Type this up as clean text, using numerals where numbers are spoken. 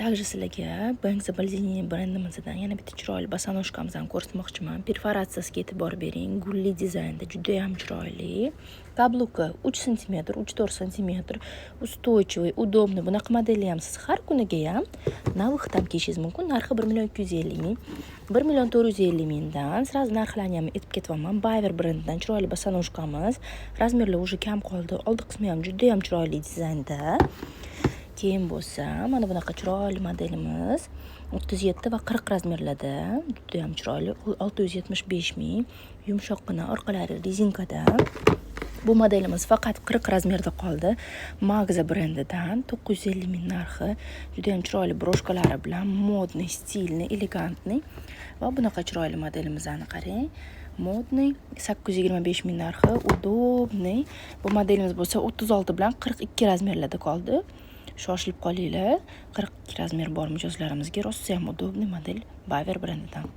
Также sizlarga Banks Baldini brendimizdan yana bitta chiroyli босоножка mizni ko'rsatmoqchiman. Perforatsiyasiga e'tibor bering. Gulli dizaynda, juda ham chiroyli. Каблук i 3 santimetr, 3-4 santimetr. Устойчивый, удобный. Bunaqa modelni ham siz har kuniga ham на выход ham kiyishingiz mumkin. Narxi 1 250 ming. 1 450 mingdan сразу narxlarni ham aytib ketyapman. Bayver brendidan chiroyli босоножка miz. Размер lar уже kam qoldi. Oldi qismi ham juda ham chiroyli dizaynda. Keyin bo'lsa, mana bunaqa chiroyli modelimiz 37 va 40 размер larda, juda ham chiroyli, 675 ming, yumshoqqina, orqalari rezinkada. Bu modelimiz faqat 40 размер da qoldi. Magza brendidan 950 ming narxi, juda ham chiroyli брошка lari bilan, модный, стильный, элегантный. Va bunaqa chiroyli modelimizni qarang. Модный, 825 ming narxi, удобный. Bu modelimiz bo'lsa 36 bilan 42 размер larda qoldi. Shoshilib qolinglar. 42 размер bor mijozlarimizga rosa ham удобный model Baver brendidan.